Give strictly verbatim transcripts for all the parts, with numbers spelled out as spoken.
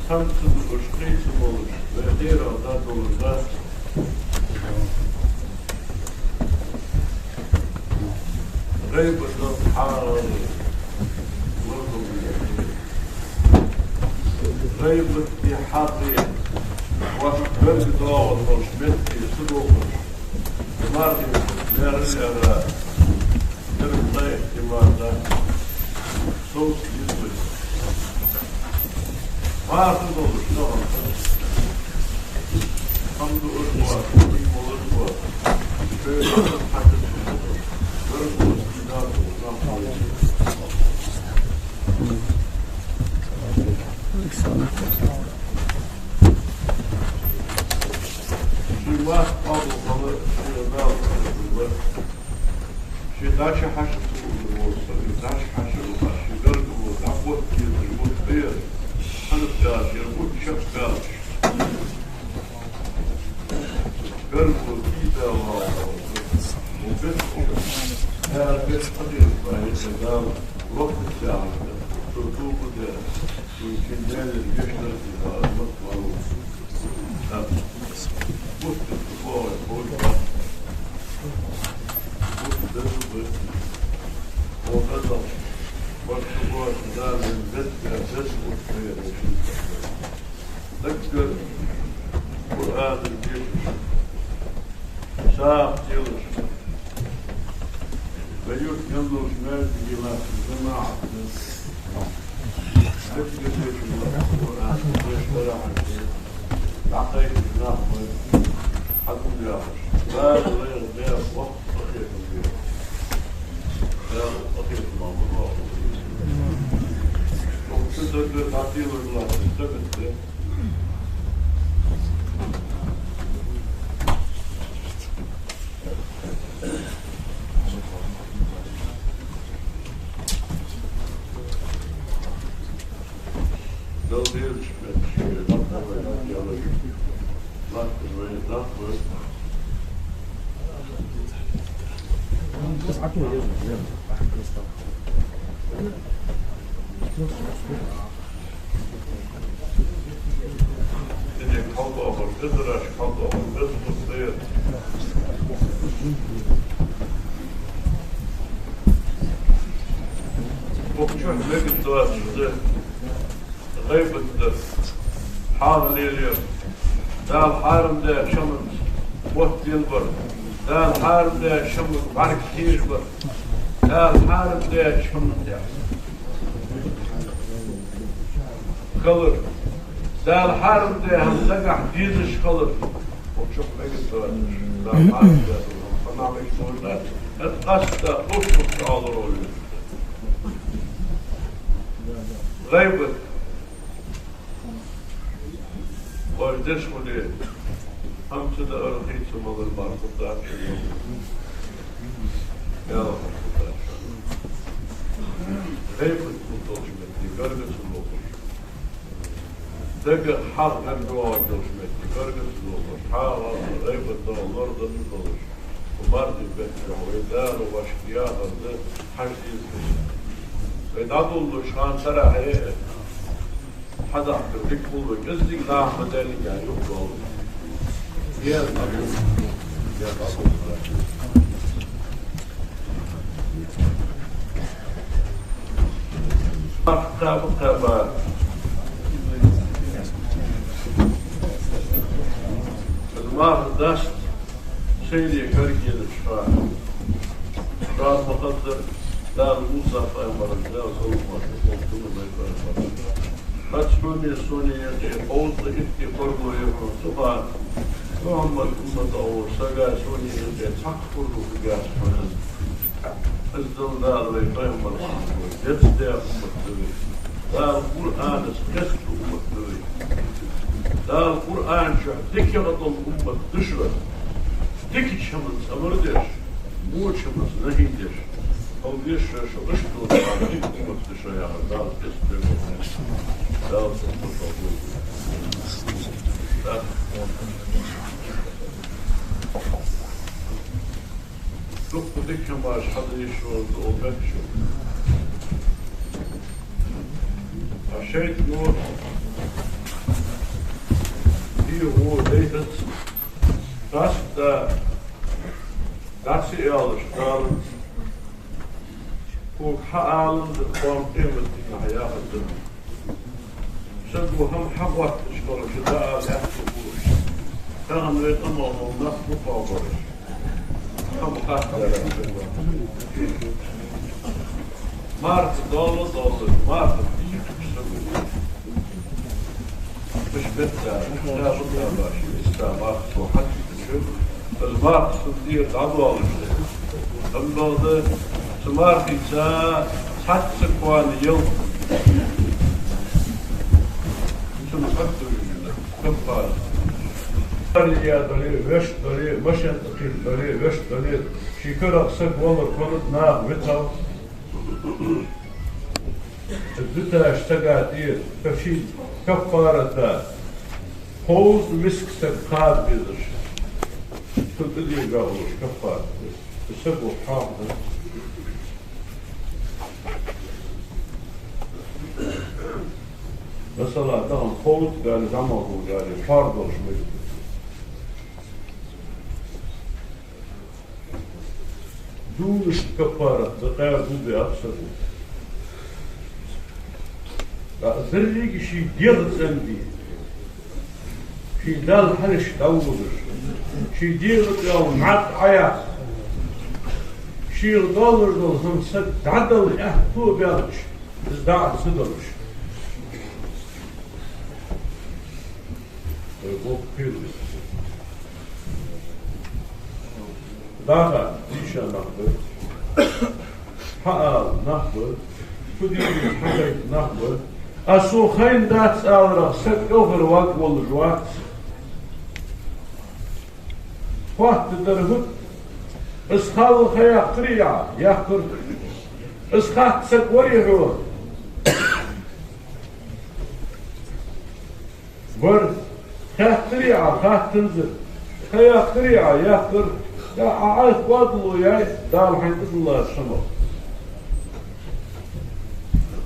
Хьамсара уж кхийса болаш, вай кхера да долаш дац. ГӀайбат хьагӀ лоргӀам. ГӀайбат хьагӀ, вай берг доагӀаш болаш метте са долаш. Мархий леррилера, дерриг лайх димарда, совц дизбай. Марха долаш, ногӀан. Хьамду уж ва, хьамду уж ва. Шоай хьакъ хьакъ ва. Дерриг ва, дизбай, ногӀан. Ши мах къабул хила, ши мах къабул хила. Ши дача хьаша тулур вола, ши дача хьаша вола, ши гаргало дӀабохкийла, вот хӀара. Хьанна баьлча, вот шаьш баьлча. Гаргало кийда вала, вот бес. Яр бес хьадийр баьлча, Дала вахт тӀа яхар, цо туба дер. Шун шин Даьла гешт дар дина, Аллах валу. Так. Пусть это слово будет. Пусть это будет. Вот это. Вот это вот, да, без, без, без, вот это. Так, Къуръан дешаш. СагӀа телаш. Вай юрта мел долча маьждиге латташ, жамаӀат. Дехкадеча Къуръан дешаш, дӀакхайкаш нах вай. Хьакъ яхаш. Дала вайх бер вахт къахетам бе. Дала къахетам ма баху. Цу сага дӀателар латташ, сага де. Динега хьалдоахар, дезараш хьалдоахар, деза хӀама дар. Укх чу мегаш доацаш да гӀайбат дар, хьагӀ лелаяр, Дала хьарам даьча хӀаманца мотт дилбар, Дала хьарам даьча хӀаманна бӀарг хьежабар, Дала хьарам даьча хӀаманна тӀехьа хилар. Дала хьарам даь хӀама дагахьа дезаш хилар. Укх чу мегаш доацаш, Дала хьарам даь хӀама, хӀама мегаш доацаш, хӀаьта къаьстта товш хӀама чу алар олуш. ГӀайбат. Вай деш хуле, хӀама ца даар, хийца малар бар хӀама дац. Яла хӀама дац. ГӀайбат хул долча метте гарга ца лохаш. Дагах хьагӀ гарга вагӀаш долча метте гарга ца лохаш. ХьагӀ, гӀайбат дала лорадеш долаш. Мархий бетта вай Дала вайга яхар да, хьажа деза. Вай дӀадолалуш хана сарахье. Хьадахка дика хул вай, кӀеззига нах ма даьллинге юхадоал. Ер а хул. Ер а хул. Марха кхаба, кхаба. Марха даст. Шоайла гарга еннача хана. Шоана ма хазар, Дала Муса пайхамарга, Дала салам-моаршал хилда цунна, вай пайхамара: «Хьаца хьонеи сонеи юкъе кховзткъа итт коргало я хьона цу хана. Мухьаммад умматах волча сага сонеи юкъе цхьаккха коргало хургьяц хьона». Из Дала, Дала вай пайхамар, деза даь уммат да вай. Дала Къуръанца кхестача уммат да вай. Дала Къуръан чу дикагӀа дола уммат да шо. Дикача хӀаманца амар деш, воча хӀаманца нахьи деш. Хьо вешра шо, аш дола дика уммат да шо яхар, Дала кхестабе. Дала уммат. Дукха дика хӀамаш хьадеш вар да, о бекчу. А шайтӀа ноха Йо, дайтац. Дац да, дац ялаш, далац. Хьога хьааланзар кхоана къематдийнахьа яхар да. Саго хӀама хьагӀотташ хилча, дӀаала аьттув хулаш. Тахан вай къаман нах бу кхоабараш. Хьама хаттара. Марха дола, дола, марха дийхача саго. Уж бетта, шабутабаш, истабаш, со хьатта шу, аз марха су тӀера дӀадоалаш. Амма дола, цу мархица цхьацца кхоана ел. Цунна хаттар ю, каппара. Дале, я дале, вешта дале, машен тӀакхийтта дале, вешта дале, ший карах саг валар хьона наха витал. Диташ сага тӀера, каши каппарата, кховзткъа миска саг кхаба безаш. Цу тӀадийга гӀулакх каппарата. Саго хьоахадаь. Масала, тахан кховзткъа гали, зӀамагӀа гали, хьоар долаш ма ю. Дувнаш каппарат да, къаьра гулбе абсагу. Деррига ший дегӀа цӀенде, ший Далла хьалхашка дӀаводаш, ший дегӀа тӀа йола мӀад Ӏояхьа, шийх долаш дола хӀама саг дӀадала аьттув баьлча, из дӀа ца далаш. Вай боккха хила. Даха, дийша нах ба. Хьаала нах ба. Фу дийцар хьахайта нах ба. Аз сона хайнадац аларах саг кӀалхарваргволаш вац. Хоаттадар хӀаьта: «Из хала ха яккхарий Ӏа?» — яхар. «Из хатта саг варий хьо?» «Вар». «Хаьттарий Ӏа?» — хаттанзар. «Ха яккхарий Ӏа?» — яхар. «Ӏа Ӏайха кӀоадало яьй, Дала хьайна тӀадилла шамах».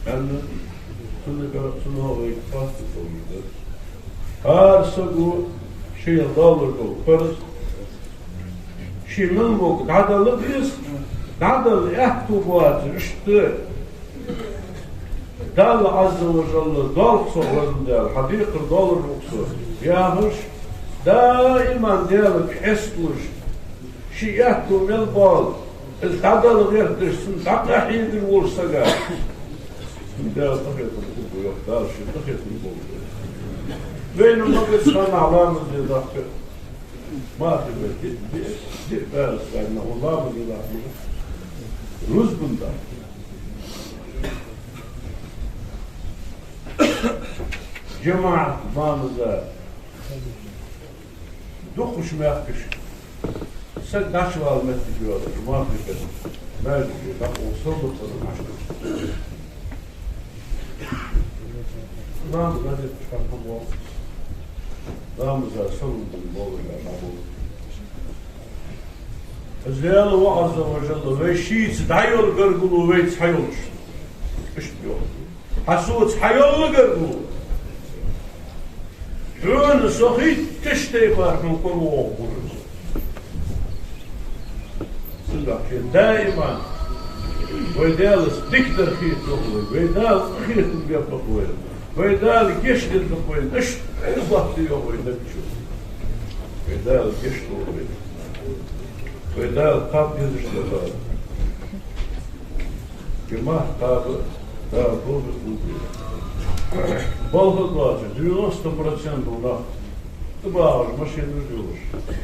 Аьнна, цунна гара цунна вайга хоастам хилар. ХӀара саго шийх долаш дола парз, ший мел мог дӀадала беза, дӀадала аьттув боацаш, иштта Далла Ӏазза ва жалла доалл-кх со, везан Даьла, хьа декхар долаш ва-кх со, яхаш, даиман Даьлага хьесталуш, ший аьттув мел боал, из дӀадала гӀерташ, цунна дӀакъахьегаш волча сага Даьла къахетам хургва, йоах, Дала ший къахетам болба. Вайна ма гӀерта хана ламаз де даккха. Мархий бетта диъ, диъ, диъ бӀаьрса гӀайна, ламаз де даккха. Рузбан да. ЖамаӀат ламаза дукхача мехкашка саг дӀачувала моттиг йоацаш, мархий бетта маьждиге дӀакъовла салам дала хьажа. Ламаз дӀадетта хьалха мо, ламаза салам дала мо вай дӀаболабу. Из Даьла ва Ӏазза ва жалла, вай шийца дӀайола гаргало вайца хьайолаш. Иштта йоах. Хьа соца хьайола гаргало. Хьона со хийттача тайпара хьона коравоагӀаргва из. Цудухьа даиман вай Даьлаца дикадар хеталу вай, вай Дала къахетам бергба-кх вайна, вай Дала гешт дергда-кх вайна, иштта хӀама латт йоах вай нагахьа. Вай Дала гешт долда вайна. Вай Дала кхаба дезаш долда. Кхы мах кхаба, Дала болх бергба. Болх доацаш, девяносто процентов нах тӀабагӀаш, машенаш йолаш,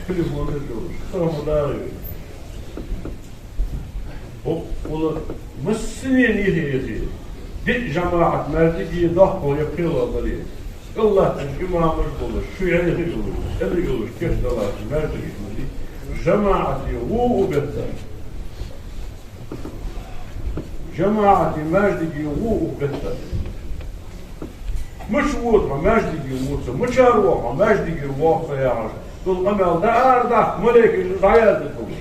телефонаш йолаш, цхьа хӀама дагӀе. Боккъала массане а йихи-йихи, диъ жамаӀат маьждиге доккхагӀа я кхело дале, кӀаллатташ имамаш болаш, шоай йихи йолаш, кӀали йолаш, кеш далаш маьждигаш ма дий, жамаӀате гӀо а бетта. ЖамаӀате маьждиге гӀо а бетта. Мича вода хьо маьждиге воаца, мичара воагӀа хьо маьждиге воагӀаца яхаш дола къамаьл дӀаарадаккха, малейкаша дӀаяздергда хьога.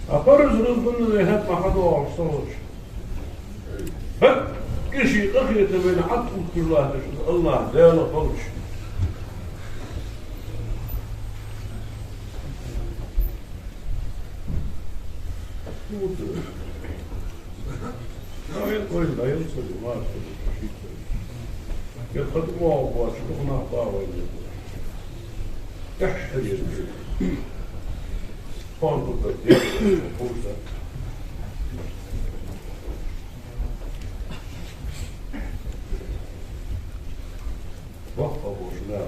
А парз рузбанна вай хӀаьта ма хьадоагӀаш со волча. ХӀаьта Иштта къахетам вайна хьатӀаотташ латташ, АллахӀ Даьла хилча. Ой, ой, ой, ой, ой, ой. Я хатӀа ма вац, духьа нах ба вайна. Эхь, хьаьжа. Фонду ба, дерриг, хурса. Воккха волча наха.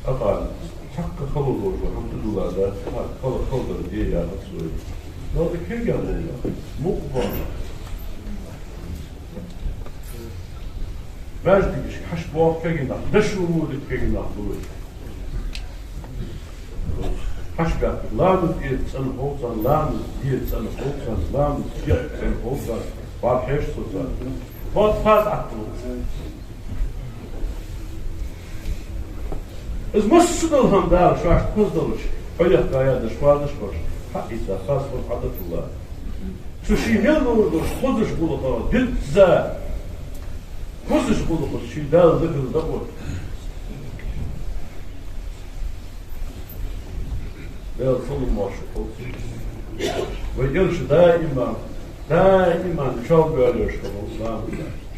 Акъан, хьакъ хала долаш, алхьамдулиллахӀ, да, хьакъ хала, хала дар де яхац вай. Но да кегий болаш, мукъа болаш. Маьждигашка хьаьша боагӀа кегий нах, дошув ма дий кегий нах, ду. Хьаьша баьхкача, ламаз де цӀена хов царна, ламаз де цӀена хов царна, ламаз де цӀена хов царна, бӀарахьежа цо царна. Вот хаза Ӏатталуц. Из массадола хӀама Дала шоашта хоза долаш, хьо яхкаяр даш, хозаш хозаш, хьаийца хаза хоза Ӏадатулла. Цу ший мел ловр долаш хозаш гӀулакх дизза, хозаш гӀулакх ший Дала дагар дакъо. Даьла салам-моаршал хилда цунна. Вай Элча даим, даим чолга йоалаеш хиннав,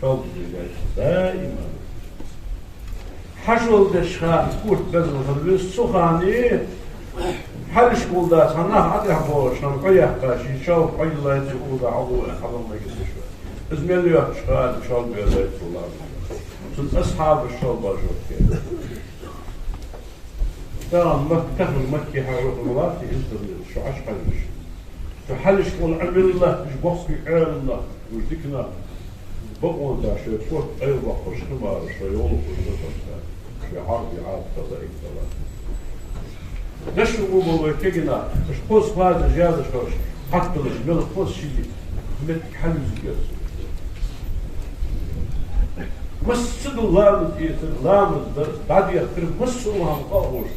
чолга йоалаеш, даим. Хьажол деш ха, корта безам хиннав из цу хана, хьалхашка гӀолла дац, хьа нах ӀотӀехбоагӀаш хана, хьо яхкаш, ший чолга хьо йиллай цу укхаза хьагӀо, хьалха мегаш ва. Из мел йоацаш ха, чолга йоалаеш цо лам. Цун асхьабаш чолга бажо кхе. Тахан Мак-, тахан Макке хьажа ваха латта интернет, шо хьажа хьажаш. Шо хьалхашка гӀолла Ӏамал латташ, боккхий Ӏаьлам нах, уж дика нах. Бакъонца шоай корта къайлабаккхаш хиннабар, шоай йолах уж дакъаста. Шоай Ӏарбий Ӏадат хилар, эггара. Дошув ма болаш вай кегий нах, уж хоза хазаш, язаш хилча, хьатталаш мел хоза ший моттиг хьалъюзаргьяц. Массадола ламаз эцар, ламаз дар, дӀадехкар, массадола хӀама къа а гӀуш,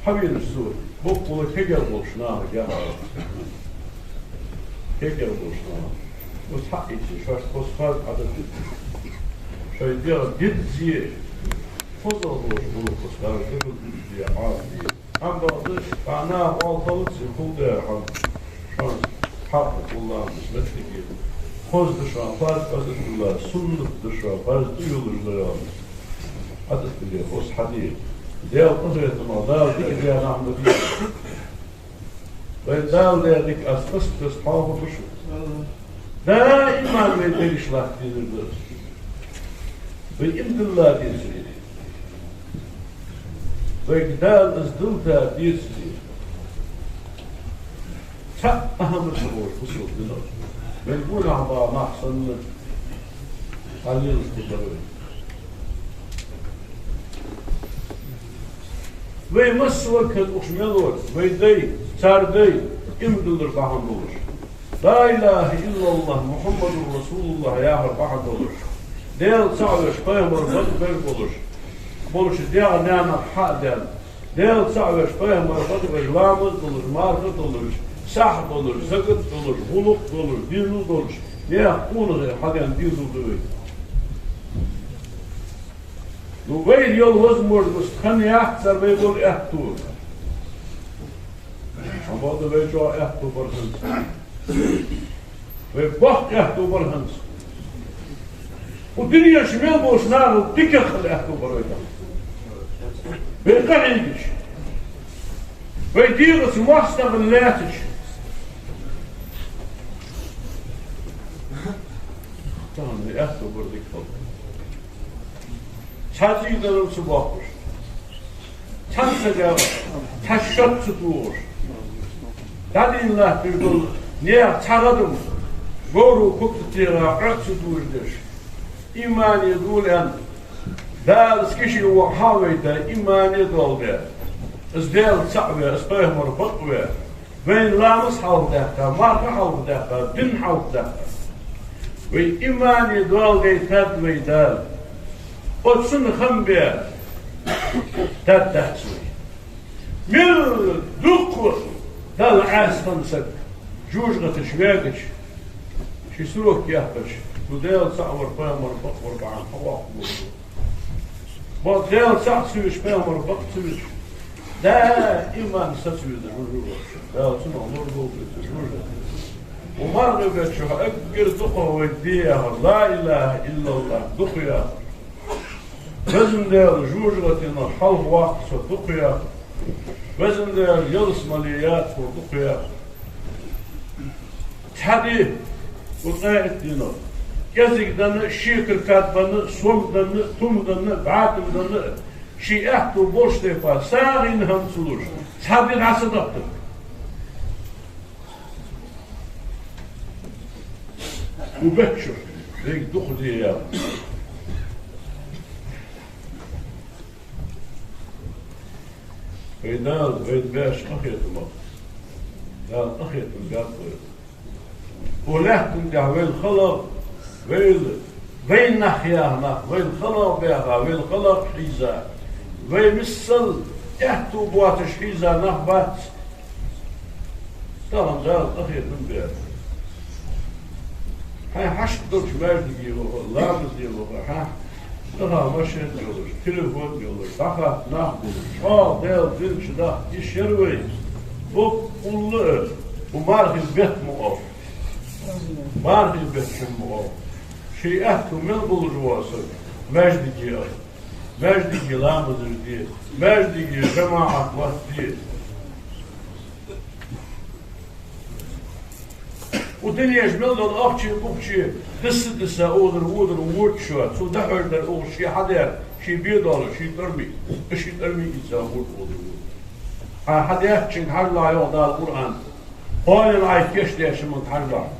хьавенаш цо, боккъала кегий болча наха гехьа. Кегий болча наха. Ус хьаийце, шоашта хоза хаза Ӏадат. Шоай дегӀ диззе, хоза долаш гӀулакх хоза хаза дегӀ диззе, Ӏадат. Амма бакъда, цхьа наха оалхалац из хул дер хьона. Шоана хьакъ хулла, меттиге. Хоза да шоана фарз, Ӏадатулла, суннат да шоана фарз, тӀайолаш да йола. Ӏадатулла, хоза хьаде. Даьла къахетамах, Дала дика даь нах ма дий. Вай Дала даь дика аз къаст-къаст хьоахаду шуга. Даим вай дегаш латтийна да. Вай иман дилла деза. Вайга Дала из дилла деза. Цхьа а хӀама ца ховш бусалба динах. Вай гонахьа ба нах санна, хьаллелаш ду дар вай. Вай массавар кхеташ мел вар, вай дай, цар дай, иман диллар бахьан долаш. لا إله إلا الله محمد رسول الله яхар бахьан долаш. Даьла цаӀ веш, пайхамар бакъвеш болаш. Болаш дегӀ-наьнах хьа а даьнна. Даьла цаӀ веш, пайхамар бакъвеш, ламаз долаш, марха долаш, сахь долаш, закат долаш, гӀулакх долаш, дезал долаш, наьха къонахий хьадена дезал да вай. Ну, вай йола возможность хинна яц цар вай бола аьттув. Амма да вай чӀоагӀа аьттув бар хӀанз. Вай боккха аьттув бар хӀанз. Укх дунен чу мел болча нахал дикагӀа хила аьттув бар вай тахан. Вай къахьегаш. Вай дегӀаца моастагӀал лаьцача. Тахан вай аьттув бар дика хила. Цхьа зийдар ца боаккхаш. Цхьан сага цхьа шод ца тохаш. ДӀадийна латташ дола наьха цхьа гӀадам говро ког тӀа тӀера Ӏо ца дожадеш. Имане дола аьнна, Дала из киши ваха хьавайта, имане дола ве. Из Даьла цаӀ ве, из пайхамар бакъ ве. Вайна ламаз хьалхадаьккха, марха хьалхадаьккха, дин хьалхадаьккха. Вай имане дола гайтад вай Дала. Оцун хам бе даддац вай. Мел дукха Далла Ӏаьсий хинна саг жожагӀаташ вегача, Ший срок яьккхача, цу Даьла цаӀ вар, пайхамар бакъ вар бахьан хьавоаккхаргва цо. Бакъ Даьла цаӀ ца веш, пайхамар бакъ ца веш, даим саца везаш ва жожагӀате. Дала цунах лорадолда вай жожагӀатех. Укх мархий бетта чухь эггара дукхагӀа вай де яхар, لا إله إلا الله дукха яхар. Везан Даьла, жожагӀатенах хьалхаваккха со дукха яхар. Везан Даьла, ялсмале яда хьо дукха яхар. Цхьа ди, укх цхьан итт дийнахьа, кӀезига денна, шекар кад бенна, сом денна, тум денна, бӀаь тум денна, ший аьттув болча тайпара сагӀийна хӀама ца луш, цхьа ди дӀа ца дахийтар. Укх бетта чухь вайга дукха де яхар. Вай Дала вайна беш къахетамах, Дала къахетам баьб вайх. Укх лаьттан тӀа вайна халагӀа, вайна, вайна нах яха нах, вайна халагӀа баьха, вайна халагӀа хьийза, вай миссел аьттув боацаш хьийза нах бац. Тахан Дала къахетам баьб. Хьай хьашт долча маьждиге ваха, ламаз де ваха, хьа даха машен йолаш, телефон йолаш, дӀахатта нах болаш, чӀоагӀа Даьла дин чу даха йиш яр вай. Боккъала а, укх мархий бетта ма оал. Мархий бетта чу ма оал. Ший аьттув мел болаш вола саг маьждиге а, маьждиге ламазаш де, маьждиге жамаӀат латта де. Укх дунен тӀа мел дола ахча-бохча дисса-дисса, озар-водар вода шо, цо дӀахьош дар укхаза ше хьадаьр, ший бе доаллаш, ший тӀормиг, ший тӀормиг ийца вода озар-водар. Хьа хьадаьчунга хьажалахь, йоах Дала Къуръан тӀа. Кхоаненна Ӏа кийчдаьча хӀаманга хьажалахь.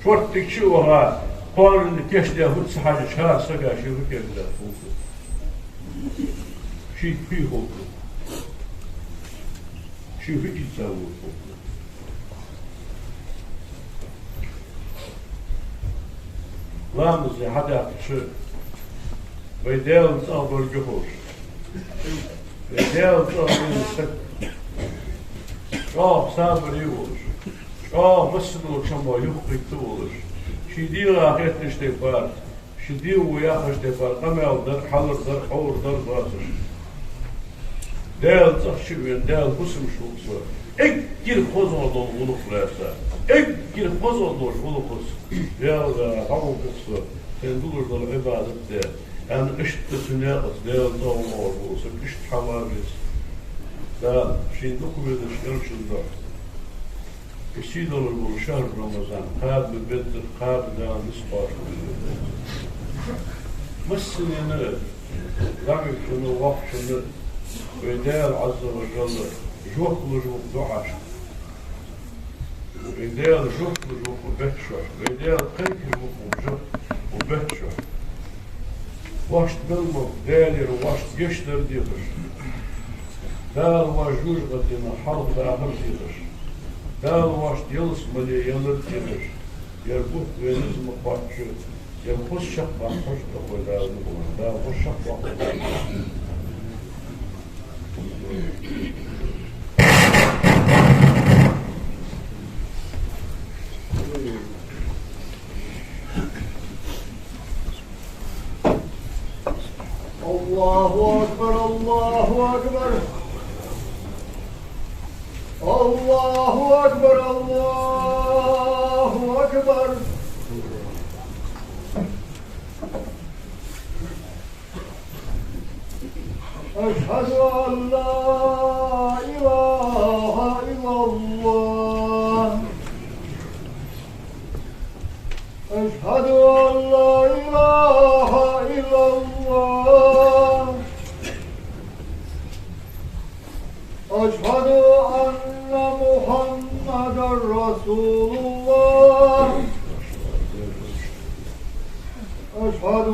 Шорттига чу а ваха, кхоаненна кийчдаь хӀама ца хьажача, хӀара сага ший хӀама кийчдаьд ховргда. Ший хӀама ховргда. Ший хӀама ийца вода ховргда. Ламазе хьадаьккхача, вай Даьла цӀагӀа долга ховш, вай Даьла цӀагӀа долаш саг, чӀоагӀа сабаре волаш, чӀоагӀа массадолча хӀамах юхакхийтта волаш, ший дегӀа хеттача тайпара, ший дегӀо яхача тайпара къамаьл дар, хьалар дар, хьовр дар доацаш. Даьла цӀагӀа чу а вена, Даьла хӀусамаш ву-кх со, эггара хозагӀа дола гӀулакх лаьца, эггара хозагӀа долча гӀулакхаца Даьлагара дӀагӀоргва-кх со, сайна луш дола Ӏибадат де, аьнна, иштта цу наькъаца Даьла цӀагӀа воагӀаш вола саг иштта хьавар веза. Дала шийна дукха везача элчан духьа, из сийдолаш дола шахьру Рамазан кхаба ма беззара, кхаба Дала низ кхоачашдолда. Массанена а, зӀамигачунна а, воккхачунна а вай Даьла Ӏазза ва жалла жоп луш ва-кх дуӀашка. Вай Даьла жоп луш ва-кх укх бетта чухь, вай Даьла кхайкаш ва-кх укх жоп укх бетта чухь. Воашта мел ма Даьлагара воашта гешт дар дехаш, Дала воаш жожагӀатенах хьалхадахар дехаш, Дала воашта ялсмале ялар дехаш, ер бутт вайна низ ма кхоаччо, ер хоза чакхбаккха хьожаргда-кх вай Дала мукъалахь, Дала хоза чакхбаккха. الله أكبر، الله أكبر. الله أكبر، الله أكبر. أشهد أن لا إله إلا الله. أشهد أن لا إله إلا الله. أشهد أن محمدا رسول الله. أشهد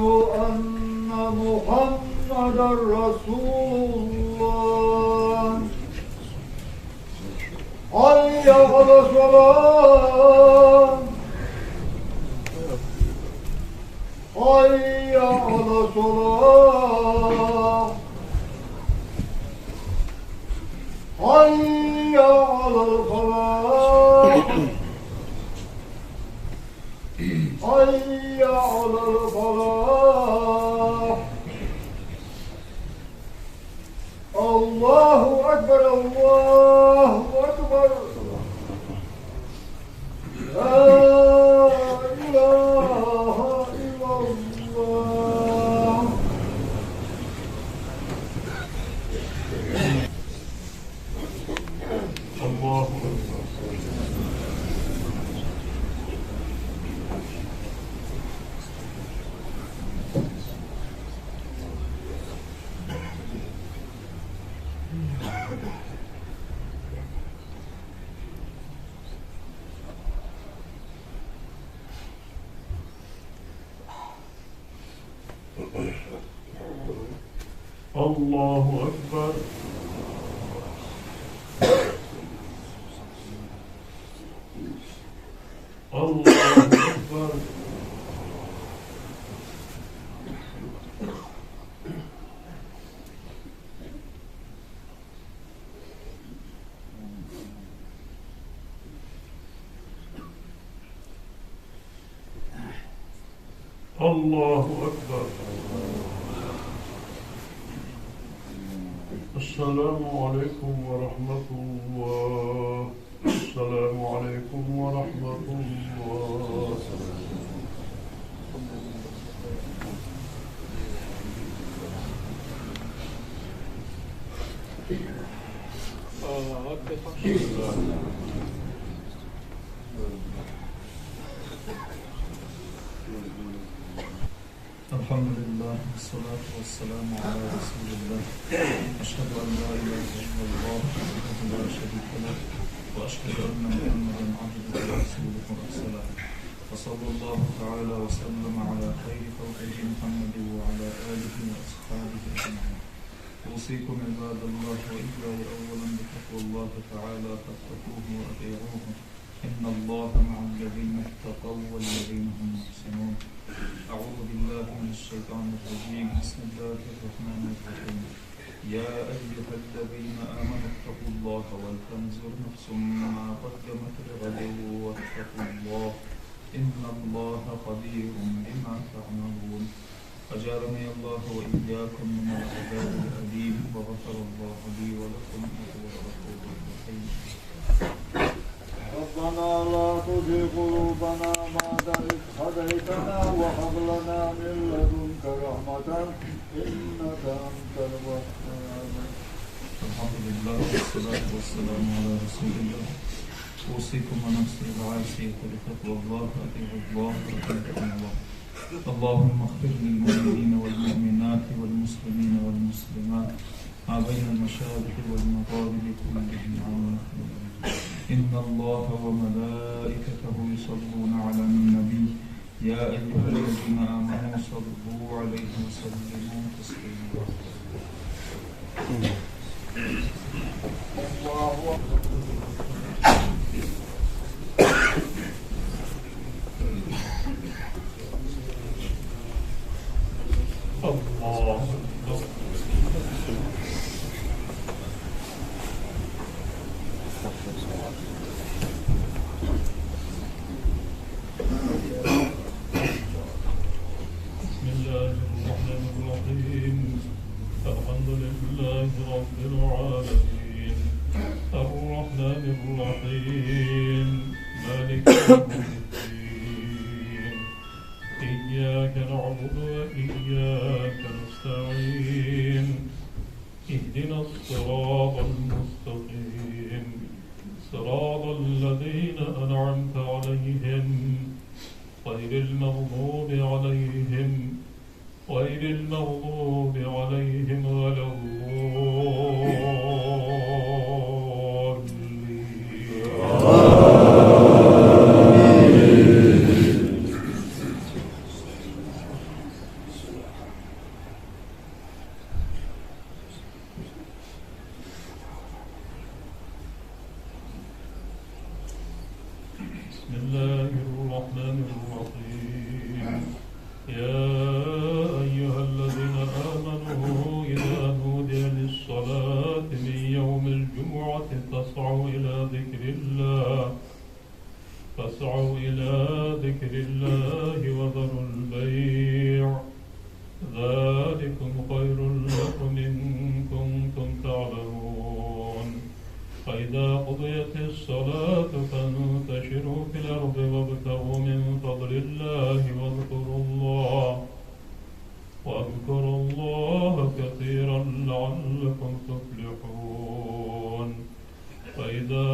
أن محمدا رسول الله. حي على الصلاة. حي على الصلاة. حي على الفلاح. حي على الفلاح. الله أكبر، الله أكبر. لا إله إلا الله. الله أكبر. الله أكبر. الله أكبر. الله أكبر. السلام عليكم ورحمة الله. السلام عليكم ورحمة الله. الحمد لله، والصلاة والسلام على رسول الله. أشهد أن لا إله إلا الله وحده لا شريك له، وأشهد أن محمدا عبده ورسوله أرسله. وصلى الله تعالى وسلم على خير خلقه محمد وعلى آله وأصحابه أجمعين. أوصيكم عباد الله وإياي أولا بتقوى الله تعالى فاتقوه وأطيعوه. إن الله مع الذين اتقوا والذين هم محسنون. أعوذ بالله من الشيطان الرجيم. بسم الله الرحمن الرحيم. يا أيها الذين آمنوا اتقوا الله ولتنظر نفس ما قدمت لغد واتقوا الله. إن الله خبير بما تعملون. أجارني الله وإياكم من العذاب الأليم، وغفر الله لي ولكم، وهو الغفور الرحيم. ربنا لا تزغ قلوبنا بعد إذ هديتنا وهب لنا من لدنك رحمة إنك أنت الوهاب. الحمد لله، والصلاة والسلام على رسول الله. أوصيكم ونفسي العاصية بتقوى الله. أطيعوا الله وأطيعوا الله. اللهم اغفر للمؤمنين والمؤمنات والمسلمين والمسلمات ما بين المشارق والمغارب كلهم عامة. إن الله وملائكته يصلون على النبي. يا أيها الذين آمنوا صلوا عليه وسلموا تسليما. الله أكبر. الله أكبر. بسم الله الرحمن الرحيم. الحمد لله رب العالمين. الرحمن الرحيم. مالك يوم الدين. إياك نعبد وإياك نستعين. اهدنا الصراط المستقيم. صراط الذين أنعمت عليهم. غير المغضوب عليهم، غير المغضوب عليهم ولا الضالين. بسم الله الرحمن الرحيم. يا أيها الذين آمنوا إذا نودي للصلاة الله واذكروا الله، واذكروا الله كثيرا لعلكم تفلحون. فإذا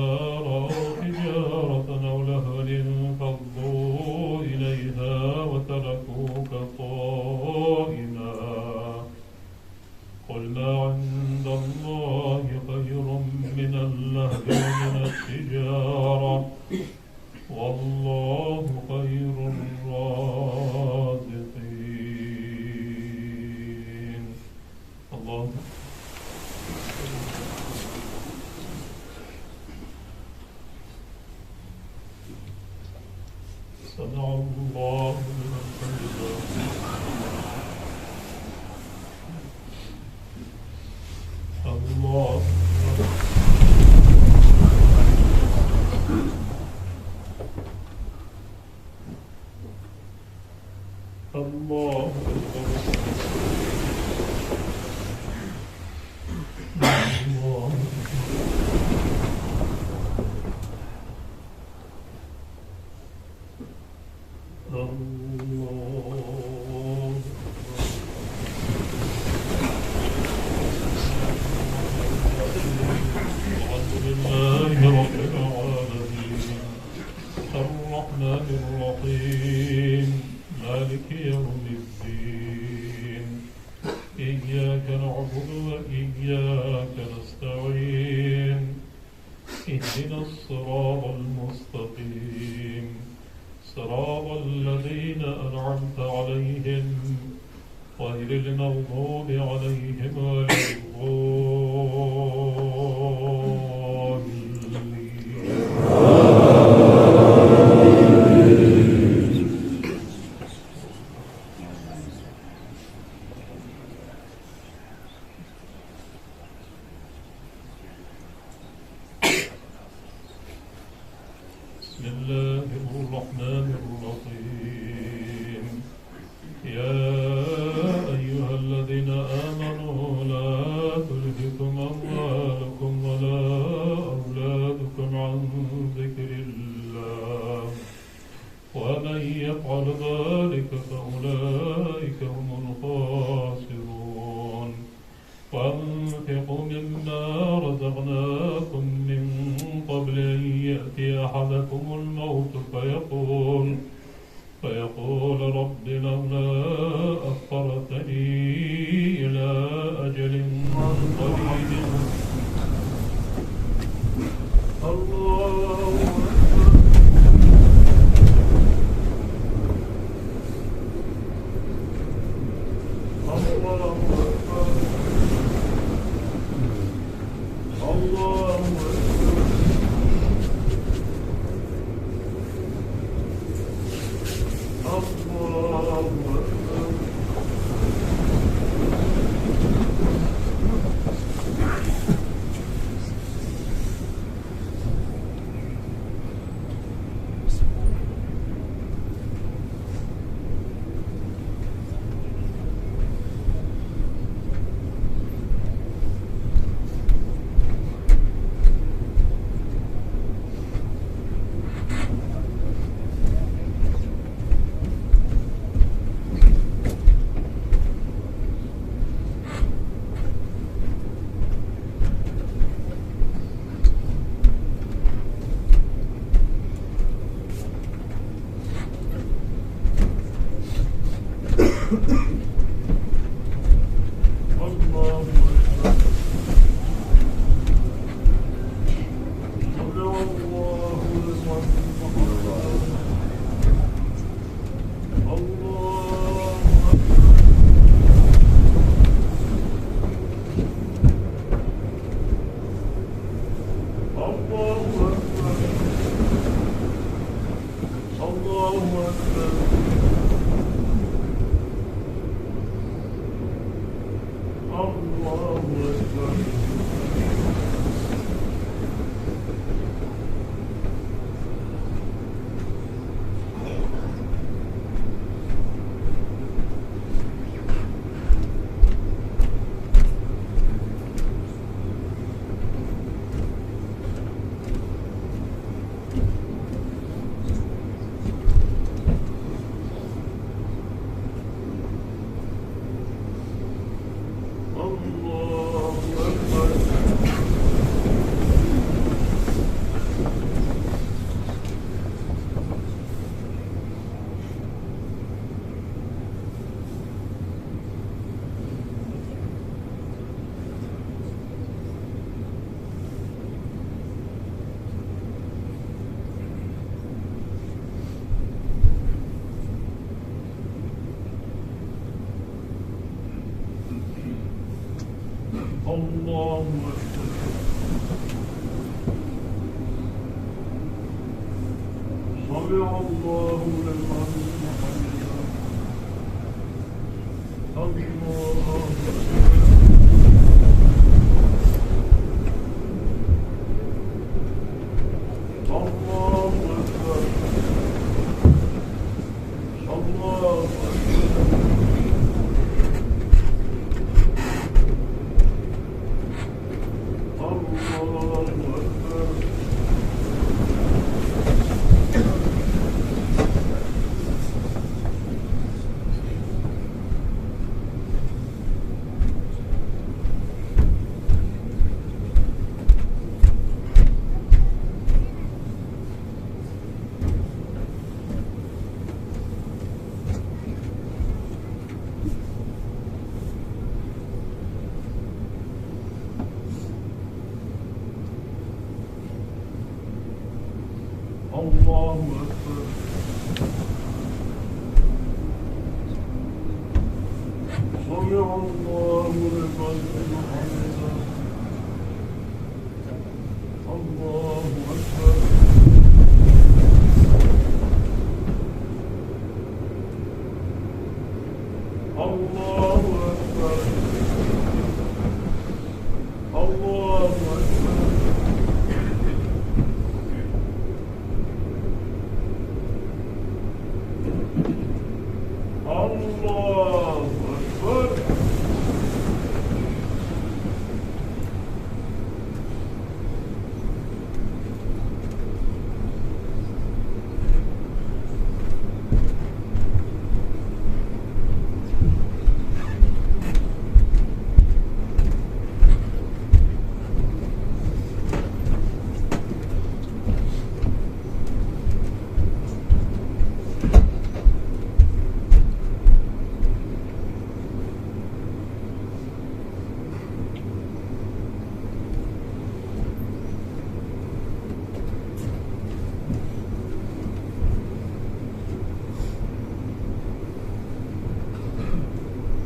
رأوا تجارة أو لهوا انفضوا إليها وتركوك قائما. قل ما عند الله خير من اللهو ومن التجارة، والله خير الرازقين. الله. سمع الله لمن حمده. الله أكبر. الله أكبر. الله أكبر. الله أكبر. الحمد لله رب العالمين. الرحمن الرحيم. مالك يوم الدين. إياك نعبد وإياك نستعين. اهدنا الصراط المستقيم. صراط الذين أنعمت عليهم غير المغضوب عليهم ولا الضالين. بسم الله الرحمن الرحيم. يا أيها الذين آمنوا لا تلهكم أموالكم ولا أولادكم عن ذكر الله، ومن يفعل ذلك فأولئك هم الخاسرون. وأنفقوا مما رزقناكم من قبل أن يأتي أحدكم الموت فيقول، فيقول رب لولا أخرتني إلى أجل قريب. الله أكبر. الله أكبر. الله أكبر. الله أكبر. الله أكبر. سمع الله لمن حمده. الله أكبر. الله أكبر. الله أكبر. الله أكبر. سمع الله لمن حمده. الله أكبر. الله أكبر. الله أكبر. الله أكبر. الله أكبر. سمع الله لمن حمده. الله أكبر. الله أكبر. الله أكبر. الله أكبر.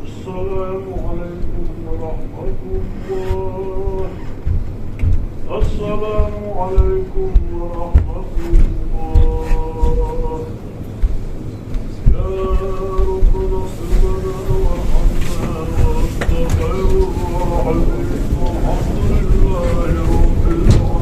السلام عليكم ورحمة الله. السلام عليكم ورحمة الله. يا ربنا اغفر لنا وارحمنا وأنت خير الراحمين. والحمد لله رب العالمين.